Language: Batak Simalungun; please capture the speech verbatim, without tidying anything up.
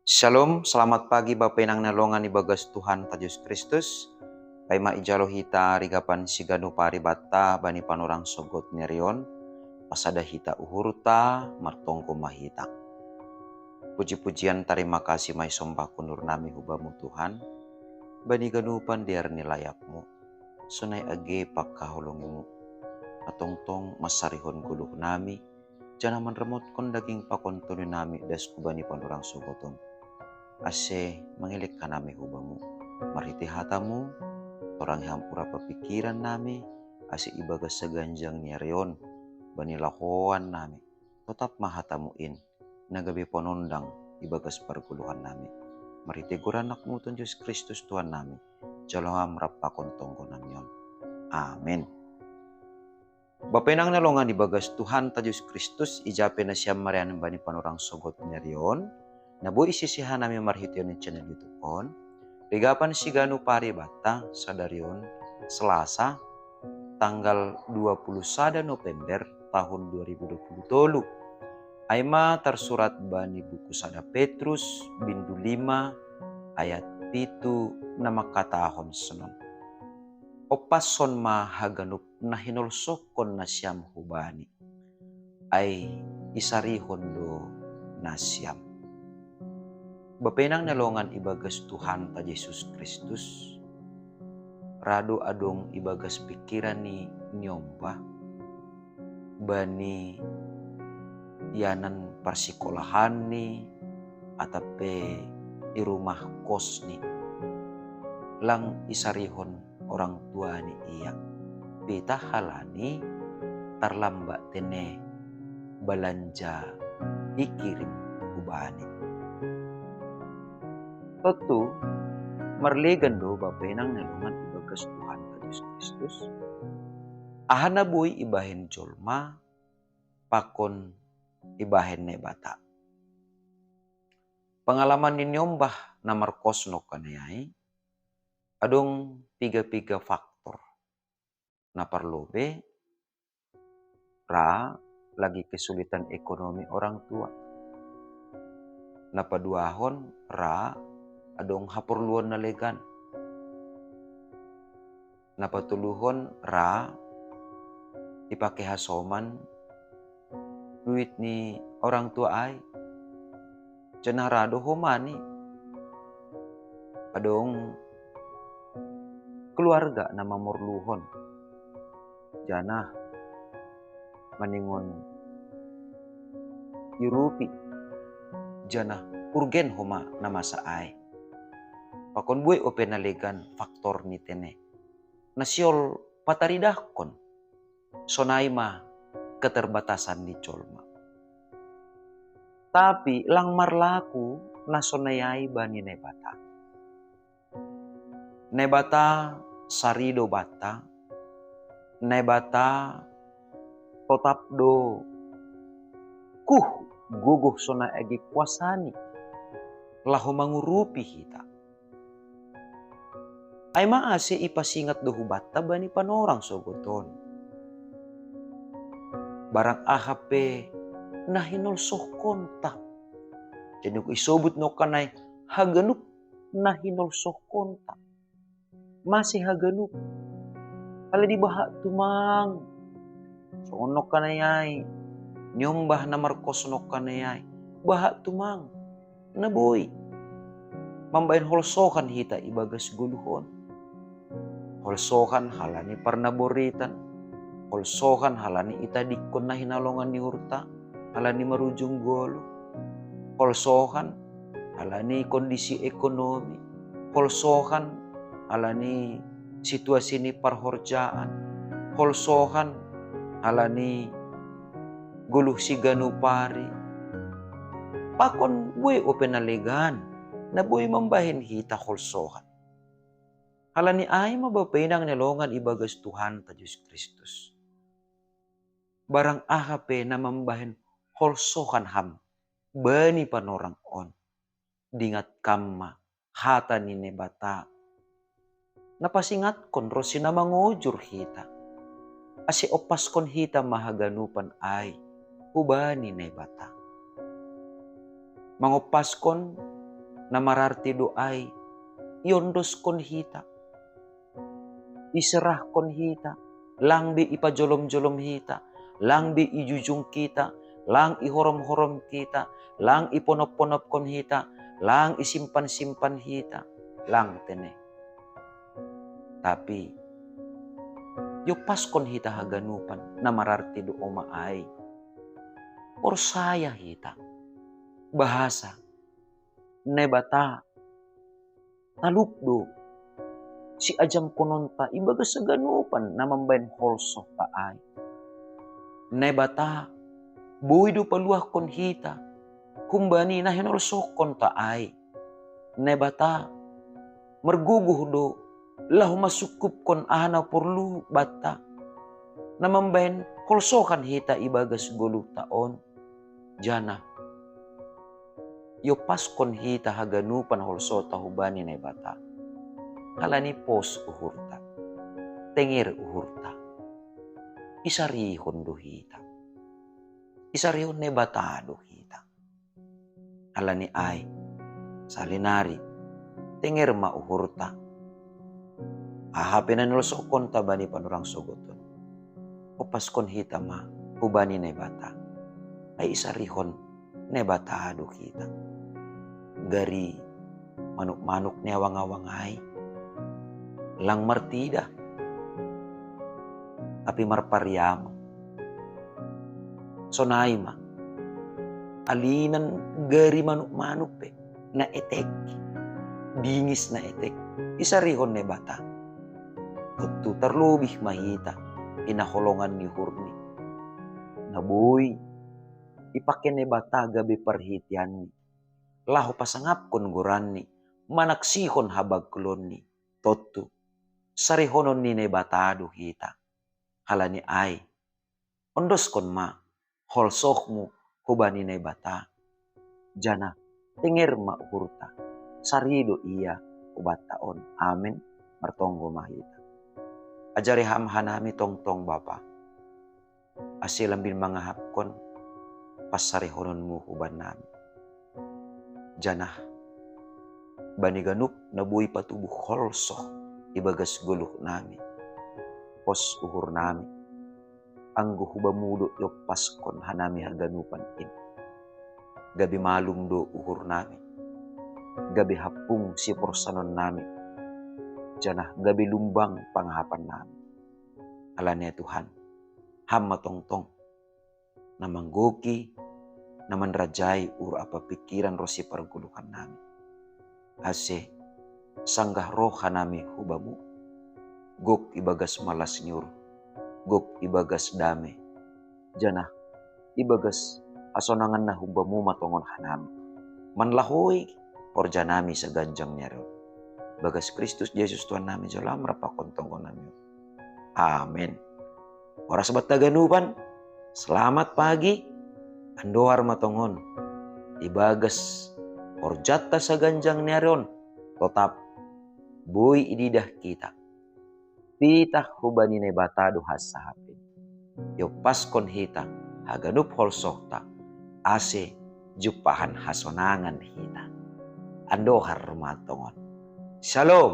Shalom, selamat pagi Bapa Inang na longan ibagas Tuhan ta Jesus Kristus. Paima ijalo hita rigapan siganu paribata bani panorang sogot nerion, pasada hita uhurta martonggo mahita. Puji-pujian tarima kasih mai sombah kundur nami hubamu Tuhan, bani ganupan diar ni layapmu, sonai age pakaholongimu, atongtong masarihon goluh nami, janah manremotkon daging pakon tondinami das hubani panorang sogoton. Ase mangelek hanami hubamu, marhitei hatamu, torangi ham urapa pikiran nami, ase ibagas saganjang ni areon, bani lahoan nami, totap ma hatamu in, na gabe ponondang ibagas pargoluhan nami. Marhitei goran anakmu Tuhan Jesus Kristus Tuhan nami, jalo ham rap pakon tonggo nami on. Amen. Bapa Inang na longan ibagas Tuhan ta Jesus Kristus, ija pe nasiam marianan bani panorang sogot nerion, na boi isisihan nami marhitei ni channel YouTube on, rigapan siganu paribata sadarion Selasa tanggal dua puluh sada November tahun dua ribu dua puluh tolu. Aima tarsurat bani buku sada Petrus bindu lima ayat pitu na mangkatahon sonon. Ompashon ma haganup na hinolsohkon nasiam hubani, ai isarihon do nasiam. Bapa Inang na longan ibagas Tuhan ta Jesus Kristus, ra do adong ibagas pikiran ni niombah, bani ianan parsikolahanni, atap pe i rumah kosni. Lang isarihon orang tuani ia. Pitah halani tarlambat tene balanja ikirim hubani. Tontu, marlegan do Bapa Inang na longan ibagas Tuhan ta Jesus Kristus, aha na boi ibahen jolma pakon ibahen Naibata. Pangalaman ni niombah na markos nongkanai ai, adong piga-piga faktor. Na parlobei, ra lagi kesulitan ekonomi orang tua. Na paduahon, ra adong haporluon na legan. Na patoluhon, ra ipake hasoman duit ni orang tua ai, janah ra do homani. Adong keluarga na mamorluhon, janah maningon iurupi, janah urgen homa na masa ai. Pakon buei ope na legan faktor ni tene, na sihol pataridahkon, sonai ma keterbatasan ni jolma. Tapi lang marlaku na sonai ai bani Naibata. Naibata sari do banta, Naibata totap do kuh gogoh sonai age kuasani, laho mangurupi hita. Ai ma ase ipasingat do hubanta bani panorang sogot on, barang aha pe na hinolsohkonta. Jadi isobut nongkanai haganup na hinolsohkonta. Mase haganup? Ala dibaha tumang. Songon nongkanai ai, niombah na markos nongkanai ai, baha tumang. Na boi mambahen holsohan hita ibagas goluh on. Holsohan halani parnaboritan, holsohan halani itadingkon na hinalongan ni uhurta, halani marujung goluh. Holsohan halani kondisi ekonomi, holsohan halani situasi ni parhorjaan, holsohan halani goluh siganup ari. Pakon buei ope na legan na boi mambahen hita holsohan. Halani ai ma Bapa Inang na longan ibagas Tuhanta Jesus Kristus, barang aha pe na mambahen holsohan ham bani panorang on, dingat kam ma hata ni Naibata, na pasingatkon ronsi na mangojur hita, ase ompaskon hita ma haganupan ai hubani Naibata. Mangompaskon Na mararti do ai, iondoskon hita, iserahkon hita, lang be ipajolom-jolom hita, lang be ijujung hita, lang ihorom-horom hita, lang iponop-ponopkon hita, lang isimpan-simpan hita, lang tene. Tapi iopaskon hita haganupan, na mararti do oma ai, porsaya hita bahasa Naibata talup do siajamkononta ibagas haganupan na mambaen holsohta ai. Naibata boi do paluahkon hita humbani na hinolsohkonta ai. Naibata margogoh do laho masukupkon aha na porlu banta, na mambaen holsohan hita ibagas goluhta on, janah iopaskon hita haganupan holsota hubani Naibata. Halani pos uhurta, tenger uhurta, isarihon do hita, isarihon Naibata do hita. Halani ai, salinari, tenger ma uhurta. Aha pe na niloskonta bani panorang sogoton, opaskon hita ma hubani Naibata. Ai isarihon Naibata do hita. Gari manuk-manuk ni awang-awang ai, lang martidah, tapi marpariama. Sonai ma, alinan gari manuk-manuk pe na etek, bingis na etek, isarihon Naibata. Tontu tarlobih ma hita, hinaholongan ni uhurni, na boi ipake Naibata gabe parhiteanni, laho pasangapkon goranni, manaksihon habangkulonni. Tontu sarihonon ni Naibata do hita. Halani ai, ondoskon ma holsohmu hubani Naibata, janah tenger ma uhurta, sarido Ia hubanta on. Amen. Martonggo ma hita. Ajari Ham hanami tongtong Bapa, ase lambin mangahapkon pansarihononmu hubannami. Janah bani ganup na boi patubuh holsoh ibagas goluhnami, pos uhurnami, anggo hu Bamu do iopaskon hanami haganupan in. Gabe malum do uhurnami, gabe hampung siporsanonnami, janah gabe lumbang pangahapannami. Halani ai Tuhan, Ham ma tongtong na manggohi, na manrajai uhur ampa pingkiran ronsi pargoluhannami. Ase sanggah roh hanami hu Bamu, gok ibagas malas ni uhur, gok ibagas dame, janah ibagas hasonangan na hu Bamu ma tongon hanami, manlahoi horjanami saganjang ni ari on. Ibagas Kristus Jesus Tuhannami, jalo Ham rap pakon tonggonnami on. Amen. Horas banta haganupan, selamat pagi, andohar ma tongon, ibagas horjanta saganjang ni ari on, totap boi ididah hita pitah hubani Naibata do hansahapen. Iopaskon hita haganup holsohta, ase jumpahan hasonangan hita. Andohar ma tongon. Shalom.